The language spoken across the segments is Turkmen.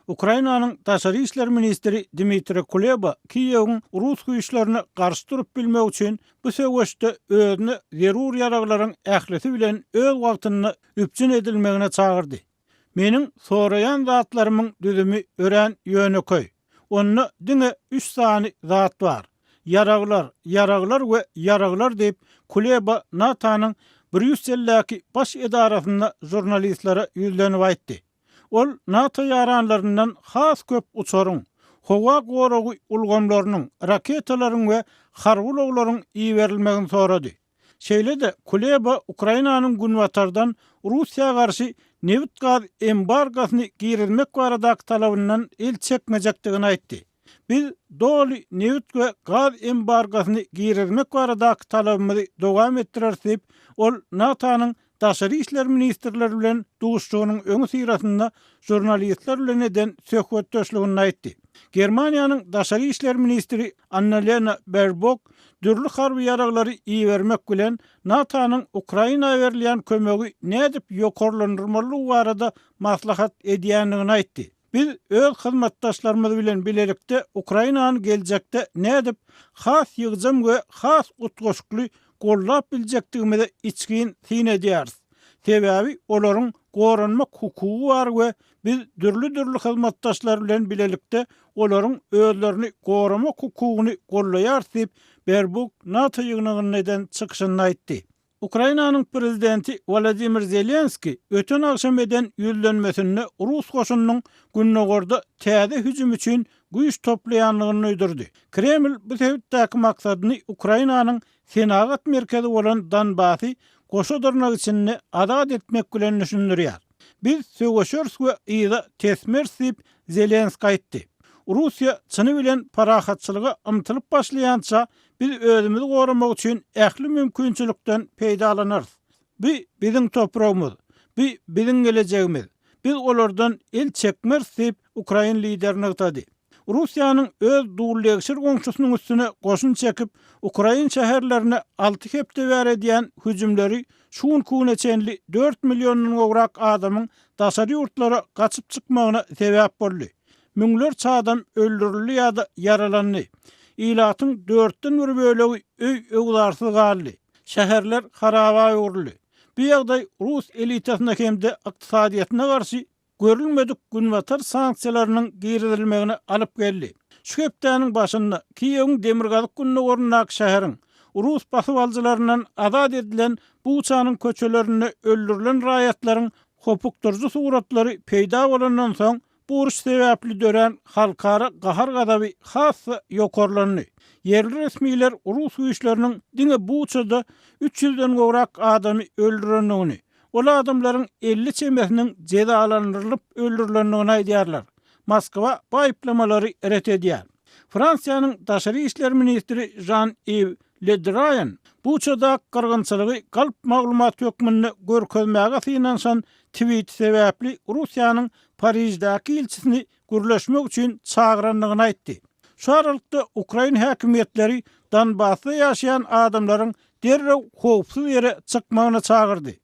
Ukrainanyň daşary işler ministri Dmitriý Kuleba Kiýewiň rus güýçlerine garşy durup bilmegi üçin bu söweşde özüne zerur ýaraglaryň ählisi bilen öz wagtynda üpjün edilmegine çagyrdy. Meniň soraýan zatlarymyň düzümi örän ýönekeý. Onda diňe üç sany zat bar. Ýaraglar, ýaraglar we ýaraglar diýip, Kuleba NATO-nyň Brýusseldäki baş edarasynda žurnalistlere ýüzlenip aýtdy. Ol NATO ýaranlaryndan has köp uçaryň, howa goragy ulgamlarynyň, raketalaryň we harby ulaglaryň iberilmegini sorady. Şeýle-de, Kuleba Ukrainanyň günbatardan Russiýa garşy nebit-gaz embargosyny girizmek baradaky talabyndan el çekmejekdigini aýtdy. Biz doly nebit we gaz embargosyny girizmek baradaky talabymyzy dowam etdireris diýip, ol NATO-nyň daşary işler ministrleri bilen duşuşygynyň öňüsyrasynda žurnalistler bilen eden söhbetdeşliginde aýtdy. Germaniýanyň daşary işler ministri Annalena Berbok dürli harby ýaraglary ibermek bilen NATO-nyň Ukraina berilýän kömegi nädip ýokarlandyrmalydygy barada maslahat edýändigini aýtdy. Biz öz hyzmatdaşlarymyz bilen bilelikde Ukrainany geljekde nädip has ýygjam we has utgaşykly goldap biljekdigimize içgin syn edýäris. Sebäbi olaryň goranmak hukugy bar we biz dürli-dürli hyzmatdaşlar bilen bilelikde olaryň özlerini goramak hukugyny goldaýarys diýip, Berbuk NATO ýygnagynda eden çykyşynda aýtdy. Ukrainanyň prezidenti Wolodymyr Zelenskiý öten agşam eden ýüzlenmesinde rus goşunynyň gündogarda täze hüjüm üçin güýç toplaýandygyny duýdurdy. Kreml bu sebitdäki maksadyny Ukrainanyň senagat merkezi bolan Donbasy goşa dyrnak içinde azat etmek bilen düşündirýär. Biz söweşeris we yza tesmeris diýip, Zelenskiý aýtdy. Russiýa çyny bilen parahatçylyga ymtylyp başlaýança, biz özümizi goramak üçin ähli mümkinçilikden peýdalanarys. Bu biziň topragymyz. Bu biziň gelejegimiz. Biz olardan el çekmeris diýip, ukrain lideri nygtady. Russiýanyň öz dullegşir goňşusynyň üstüne goşun çekip, ukrain şäherlerine alty hepde bäri edýän hüjümleri şu günki güne çenli dört milliondan gowrak adamyň daşary ýurtlara gaçyp çykmagyna sebäp boldy. Müňlerçe adam öldürildi ýa-da ýaralandy. Ilatyň dörtden bir bölegi öý-öwzarsyz galdy. Şäherler haraba öwrüldi. Bu ýagdaý rus elitasyna hem-de ykdysadyýetine garşy görülmedik günbatar sanksiýalarynyň girizilmegine alyp geldi. Şu hepdäniň başynda Kiýewiň demirgazyk-gündogaryndaky şäheriň, rus basybalyjylaryndan azat edilen Buçanyň köçelerinde öldürilen raýatlaryň hopukdyryjy suratlary peýda bolandan soň, bu uruş sebäpli dörän halkara gahar-gazaby has-da ýokarlandy. Ýerli resmiler rus güýçleriniň diňe Buçada üç ýüzden gowrak adamy öldürendigini, Ol adamlaryň 50 çemesiniň jezalandyrylyp öldürilendigini aýdýarlar. Moskwa bu aýyplamalary ret edýär. Fransiýanyň daşary işler ministri Žan-Iw Le Drian Buçadaky gyrgynçylygy galp maglumat hökmünde görkezmäge synanyşan twiti sebäpli Russiýanyň Pariždäki ilçisini gürleşmek üçin çagyrandygyny aýtdy. Şu aralykda ukrain häkimiýetleri Donbasda ýaşaýan adamlaryň derrew howpsuz ýere çykmagyna çagyrdy.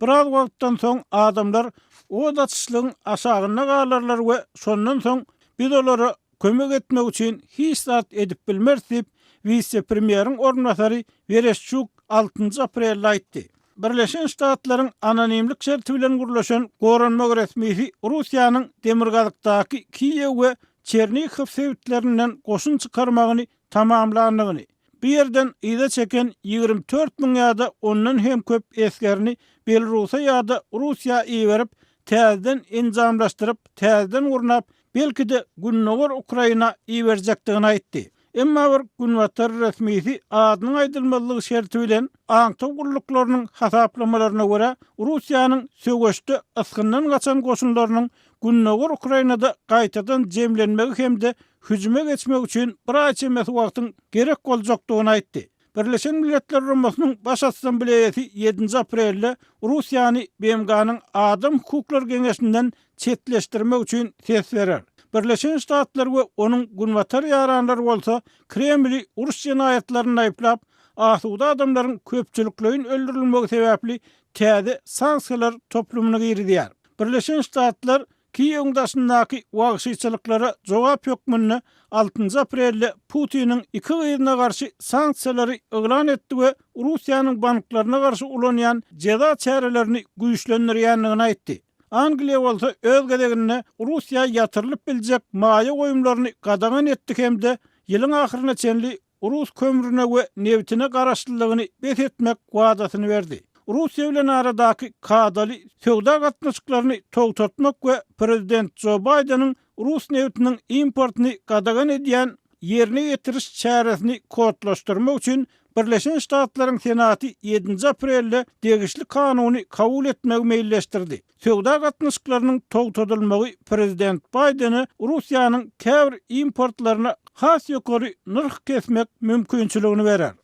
Biraz wagtdan soň adamlar ot açyşlygyň aşagynda galarlar we şondan soň biz olara kömek etmek üçin hiç zat edip bilmeris diýip, wise-premýeriň orunbasary Wereşçuk altynjy aprelde aýtdy. Birleşen Ştatlaryň anonimlik şerti bilen gürleşen goranmak resmisi Russiýanyň demirgazykdaky Kiýew we Çernihow sebitlerinden goşun çykarmagyny tamamlandygyny, bu ýerden yza çeken 24 müň ýa-da ondan hem köp esgerini Belarusa ýa-da Russiýa iberip, täzeden enjamlaşdyryp, täzeden gurnap, belki-de gündogar Ukraina iberjekdigini aýtdy. Emma bir günbatar resmisi adynyň aýdylmazlygy şerti bilen aňtaw gulluklarynyň hasaplamalaryna görä, Russiýanyň söweşde ysgyndan gaçan goşunlarynyň gündogar Ukrainada gaýtadan jemlenmegi hem-de hüjüme geçmegi üçin bir aý çemesi wagtyň gerek boljakdygyny aýtdy. Birleşen Milletler Guramasynyň Baş Assambleýasy ýedinji aprelde Russiýany BMG-niň Adam hukuklary geňeşinden çetleşdirmek üçin ses berer. Birleşen Ştatlar we onuň günbatar ýaranlary bolsa Kremli uruş jenaýatlarynda aýyplap, asuda adamlaryň köpçülikleýin öldürilmegi sebäpli täze sanksiýalar toplumyny girizýär. Birleşen Ştatlar. Kiýewiň daşyndaky wagşyçylyklara jogap hökmünde altynjy aprelde Putiniň iki gyzyna garşy sanksiýalary yglan etdi we Russiýanyň banklaryna garşy ulanýan jeza çärelerini güýçlendirýändigini aýtdy. Angliýa bolsa öz gezeginde Russiýa ýatyrylyp biljek maýa goýumlaryny gadagan etdi hem-de ýylyň ahyryna çenli rus kömrüne we nebitine garaşlylygyny bes etmek wadasyny berdi. Russiýa bilen aradaky kadaly söwda gatnaşyklaryny togtatmak we prezident Jo Baýdeniň rus nebitiniň importyny gadagan edýän ýerine ýetiriş çäresini kodlaşdyrmak üçin Birleşen Ştatlaryň Senaty ýedinji aprelde degişli kanuny kabul etmegi meýilleşdirdi. Söwda gatnaşyklarynyň togtadylmagy prezident Baýdene Russiýanyň käbir importlaryna has ýokary nyrh kesmek mümkinçiligini berer.